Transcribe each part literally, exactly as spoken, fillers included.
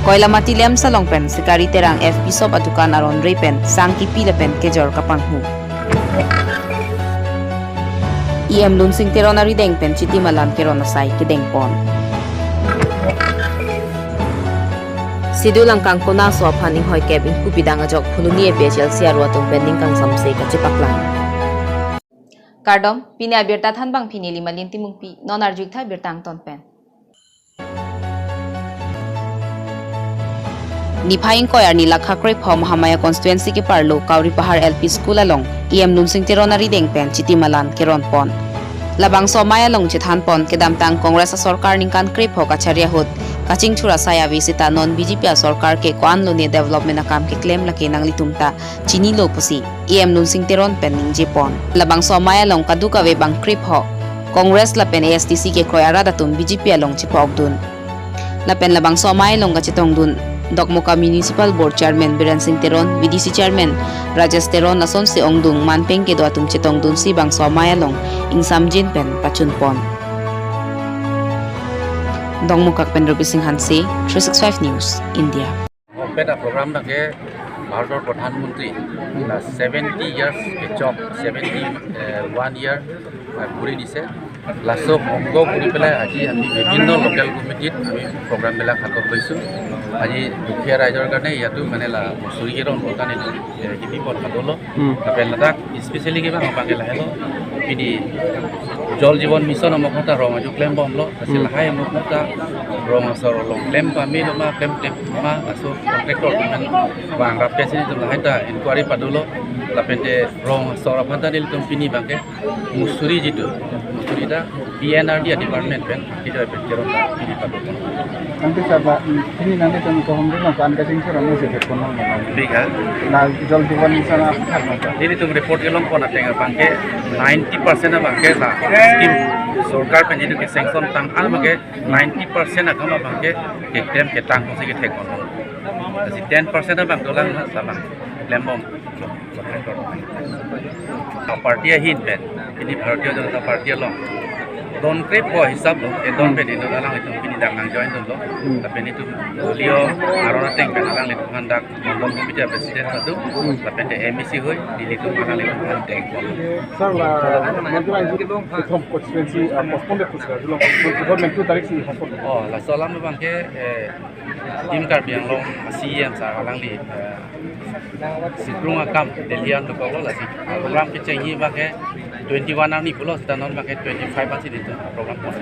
Koilamati LAMPS along pen Sikari Terang F P shop adukan aron re pen sang kipi lapen kejor kapanghu. E M Lunsing Teron arideng pen Chiti Malan keron asai kedengpon. Sidul angkang kona aso aphan inghoikep ingpu pidang ajok Phuloni A P H L C aro atum pen ning kangsamse kachepaklang. Kardom, pini abirta thanbang pini Limalin Timungpi, non arju-ik tha birta angton pen. Niphai ingkoi arni lakha krepho Mahamaya constituency keparlo Kauripahar L P School along E M Lunsing Teron arideng pen Chiti Malan keronpon. Labangso amei along chethanpon kedamtang Congress asorkar ningkan krepho kachari ahut kachingthur asai ave seta non B J P asorkar ke ko-an lone development akam keklem lake nanglitum ta chinilo pusi E M Lunsing Teron pen ningjepon. Labangso amei along kadokave bang krepho Congress lapen A S D C kekroi arat atum B J P along chepokdun. Lapen labangso amei along kachetongdun Dokmoka Municipal Board Chairman Biren Sing Teron, V D C Chairman Rajesh Teron asonsi ongdung manpeng kedo atum chetongdunsi bangso amei along ingsamjin pen pachunpon. Dokmoka pen Rupi Sing Hanse, three six five News, India. Open a program abangke Bharat Pradhan Mantri la seventy years kechok, seventy, eh, one year, eh, puri dise. Laso honggo puri pelai aji ami bibhinno local committee-t ami program black hatok loisu. Aji dukhiya raijor karne yatu mane la suri kerong kota ne, eh, kipi pon hatolo. Hmm. Lapen ladak especially kevang abangke lahelo. Pini Jal Jeevan Mission amokha ta rong aju klembomlo. Lasi Hmm. lahai amokha ta rong asor along klem pame lo ma, klem klem ma, laso contractor atum pen bang rap ke sini atum lahai ta inquiry padolo. Lapen te rong asor aphan ta nelitum pini abangke musuri jitu, musuri ta P N R D department pen, kita pen keron ta pini padolo. Nanti saba, ini nanti kan kohom dulu kan kacing sura musi ke kono mana. Big ha? Na Jal Jeevan Mission apa kan? Nelitum report kelongpon ateng abangke ninety percent abangke la scheme sorkar pen jitu ke sanction tang abangke ninety percent akam abangke keklem ketang kosi kethek kono. Lasi ten percent abang dolang ha sabang klembom. A party ahin pen, pini Bharatiya Janata Party along don krepho hisap lo, e don pen inut alanglitum pini dak nang join dunlo. Hmm. Lapen itum dolio aron ateng pen alanglitum aphan dak mandal committee president atu, Hmm. lapen te M A C hoi, nelitum alanglitum aphan dengpon. Sir, la, Manipur Anju ke dong, Prothom constituency, uh, postpone pusi, Jilong, Prothom two tarik si postpone. Oh, laso alam abangke, eh, Team Karbi Anglong C E M sir alangli, eh, sikrung akam Delhi an dokoklo lasi. Program kechengji abangke twenty-one arni pulo seta non abangke twenty-five ansi nelitum program pon.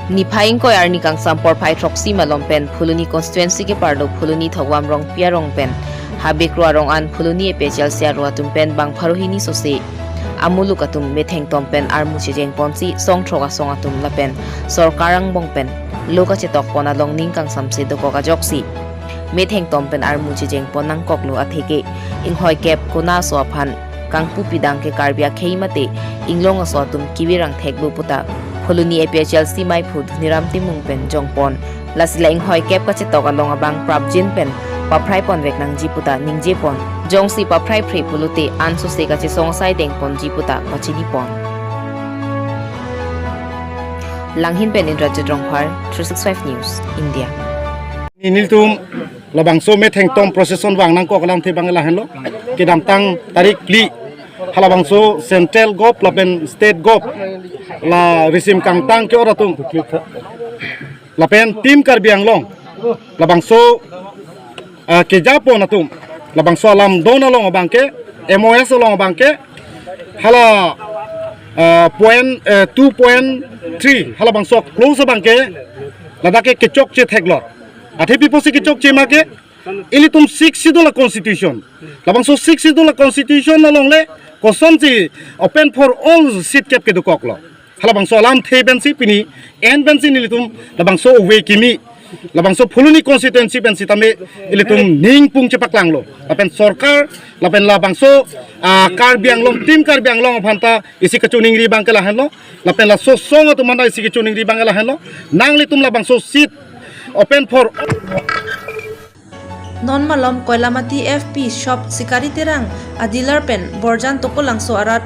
Niphai ingkoi arni kangsam porphai throksi malom pen Phuloni constituency keparlo Phuloni Thogwam Rongpi arong pen Habikro arong an Phuloni A P H L C aro atum pen bang pharo hini sose amuluk atum methengtom pen armu chejengponsi songthrok asong atum lapen sorkar angbong pen lo kachetokpon along ning kangsamse dokok ajoksi methengtom pen armu chejengpon nangkoklo atheke inghoikep kona aso aphan kangpu pidang ke Karbi akhei mate inglong aso atum kevirang theklo puta Phuloni A P H L C meiphu Dhoniram Timung pen jongpon. Lasi la inghoikep kachetok along abang prapjin pen paphraiponvek nangji puta ningjepon. Jongsi paphraiphre pulote ansose kachesong asai dengponji puta pachinipon. Langhin pen Indrajit Rongphar, three six five News, India. Nelitum labangso methengtom procession vang nangkok alamthe abang lahenlo. Kedamtang tarik phli halabangso central gov lapen state gov la risim kangtang ke-ot atum lapen Team Karbi Anglong labangso, ah, kejapon atum labangso alam don along abangke, M O S along abangke, hala, ah, point, eh, two point three halabangso clause abangke ladak ke kechokche theklot. Athe pi apotsi kechokche ma ke, ilitum Sixth Schedule a-constitution. Labangso Sixth Schedule a-constitution along le kosonsi open for all seat kep kedokoklo. Halabangso alamthe pensi pini en pensi nelitum labangso ove kimi, labangso Phuloni constituency pen sitame ilitum ning pung chepaklanglo. Lapen sorkar, lapen labangso, ah, Karbi Anglong, Team Karbi Anglong aphan ta isi kachiningri abangke lahenlo. Lapen laso asong atum aphan ta isi kachiningri abangke lahenlo. Nanglitum labangso seat open for Non malom Koilamati F P shop Sikari Terang a-dealer pen Borjan Tokolangso arat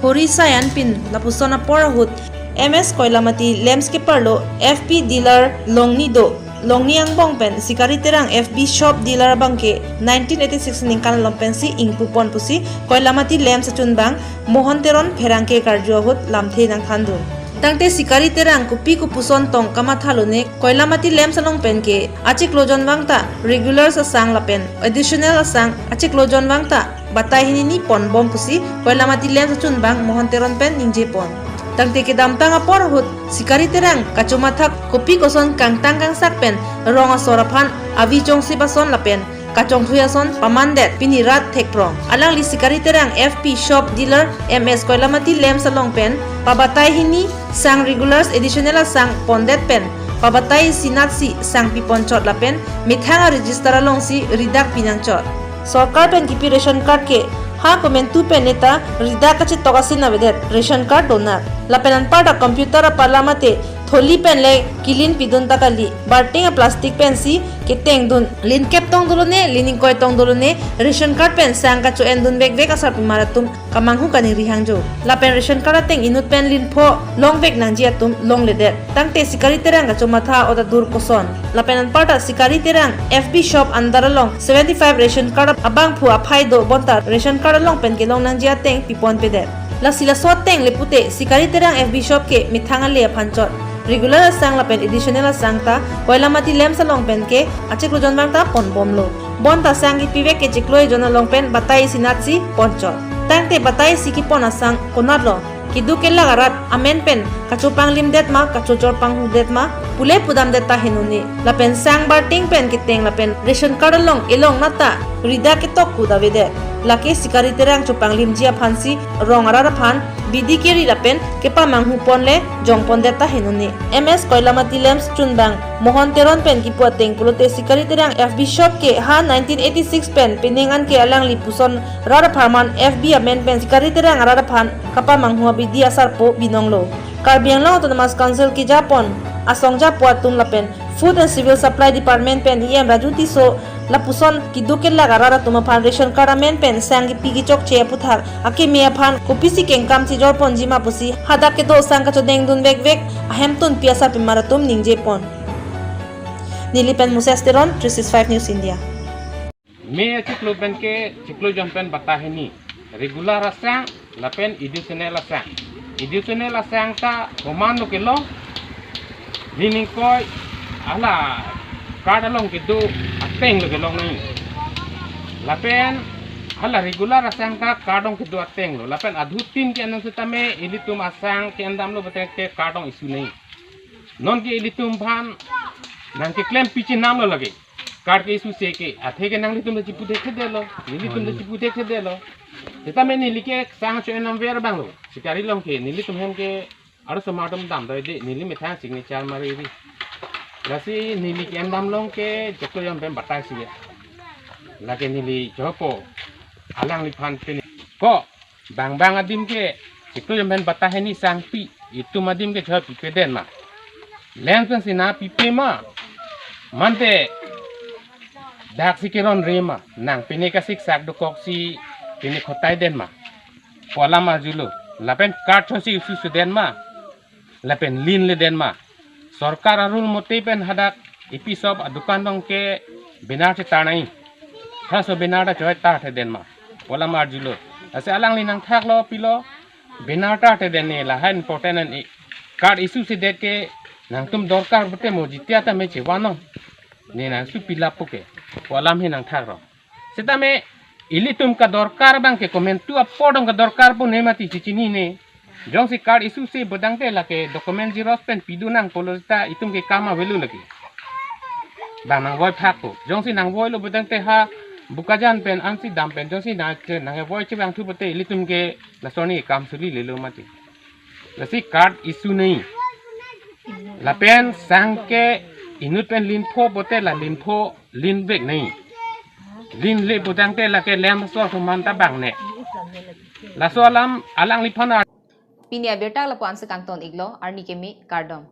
Hori Sayan pin lapuson apor ahut M S Koilamati Lamps keparlo F P dealer Longni do. Longni angbong pen Sikari Terang F B shop dealer abangke nineteen eighty-six ningkan along pensi ingpupon pusi Koilamati Lamps achunbang Mohon Teron pherangke karju ahut lamthe nangthandun. Tangte Sikari Terang kopi kopuson tong kamathalo ne Koilamati Lamps along penke achiklo jonvang ta regular asang lapen additional asang achiklo jonvang ta batai hini ni ponbom pusi Koilamati Lamps achunbang Mohon Teron pen ningjepon. Tangte kedamtang apor ahut Sikari Terang kachomathak kopi koson kangtang kangsak pen rong asor aphan avi chongsip ason lapen kachongthui ason pamandet pini rat thekprong. Alangli Sikari Terang F P shop dealer M S Koilamati Lamps along pen pabatai hini sang regulars additional asang pondet pen pabatai isi natsi sang piponchot lapen methang a register alongsi ridak pinangchot. Sorkar pen kipi ration card ke ha komantu pen neta ridak kachetok asin avedet ration card donak. Lapen anparta computer apalam ate tholi pen le kilin pidun ta kali. Barting a plastic pensi ketengdun. Lin kep tong dolo ne, lin ingkoi tong dolo ne, ration card pen sang kacho-endun vekvek asarpimar atum kamanghu kaningri hangjo. Lapen ration card ateng inut pen lin pho longvek nangji atum longledet. Tangte Sikari Terang kachomatha oda dur koson. Lapen anparta Sikari Terang F B shop under along seventy-five ration card abangphu aphai do bonta ration card along pen kelong nangji ateng piponpedet. Lasi laso ateng le pute Sikari Terang F B shop ke methang ale aphan chot. Regular asang lapen additional asang ta Koilamati Lamps along penke achiklo jonvang ta ponbomlo. Bonta sang kipivek ke chiklo ejon along pen batai isi natsi ponchot. Tangte batai isi kepon asang konatlo? Keduk kelak arat amen pen kachopanglimdet ma, kachojor panghudet ma, pule pudamdet ta henone. Lapen sang barting pen keteng lapen ration card along elong nata ridak ketok kud avedet. Lake Sikari Terang chopanglimji aphansi rong arat aphan bidi keri lapen kepamanghuponle jongpondet ta henone. M S Koilamati Lamps chunbang Mohon Teron pen kipu ateng pulote Sikari Terang F B shop ke ha nineteen eighty-six pen pining anke alangli puson rat apharman F B amen pen Sikari Terang arat aphan kapamanghu abidi asarpo binonglo. Karbi Anglong Autonomous Council kejapon asong japo atum lapen Food and Civil Supply Department pen E M Raju Tisso lapuson keduk kelak arat atum aphan ration card amen pen sang kipi kechokche aputhak akeme aphan kopisi kengkam chejorponji ma pusi hadak kedo sang kachodengdun vekvek ahemtunpi asarpimar atum ningjepon. Neli pen Moses Teron, three six five News India. Me achiklo penke chiklo jon pen batai hini. Regular asang lapen additional asang. Additional asang ta komanlo kelong? Lin ingkoi hala card along kedo atenglo kelong nai. Lapen hala regular asang ta card along kedo atenglo. Lapen adhutin ke-en setame ilitum asang ke-endamlo bete ke card along issue nai. Nonke ilitum aphan nangkeklem pichinamlo lake. Card ke-issue se ke, athe ke nanglitum ta chipu thekthedetlo, nelitum ta chipu thekthedetlo. Setame neli ke sang cho-en nam ver abanglo. Sikari along ke, nelitum hem ke, arloso mar atum damdoi de, neli methang signature mari ri. Lasi neli ke-endam along ke, chiklo jon pen batai isi ya. Lake neli chopo, alangliphan pini. Ko, bang bang adim ke, chiklo jon pen batai hini sang pi, itum adim ke choi pipedet ma. Lamps pensi nangpipe ma. Mante, daksi keron re ma. Nang pine kasiksak dokok si pine khotai det ma pu alam arjulo. Lapen card chotsi issue sudet ma. Lapen lin ledet ma. Sorkar a-rule mote pen hadak A P shop adukan along ke banner chetar nai. Halaso banner ta choi tarthedet ma pu alam arjulo. Lasi alangli nangthaklo pilo, banner tarthedet ne lahai important an-e. Card issue sedet ke nangtum dorkar pute mo jitia tame chevanong. Ne nangsupi lapu ke pu alam he nangthaklo. Setame ilitum kadorkar abang ke komantu apor dong kadorkar pu ne mati chichinine. Jongsi card issue se bodangte lake document xerox pen pidu nang pulo ta itum ke kam avelo lake. Bang nangvoi phak ko. Jongsi nangvoilo bodangte ha Bokajan pen ansi dam pen jongsi nang nangvoi chevangthu pute ilitum ke lason ni kam suli lelo mati. Lasi card issue nai. Lapen sang ke inut pen lin pho pute la lin pho lin vek nai. Lin le bodangte lake lamps asor thuman ta bang ne. Laso alam alangliphan ar- Pini abirta lapu-an si kangton iklo, arni keme, kardom.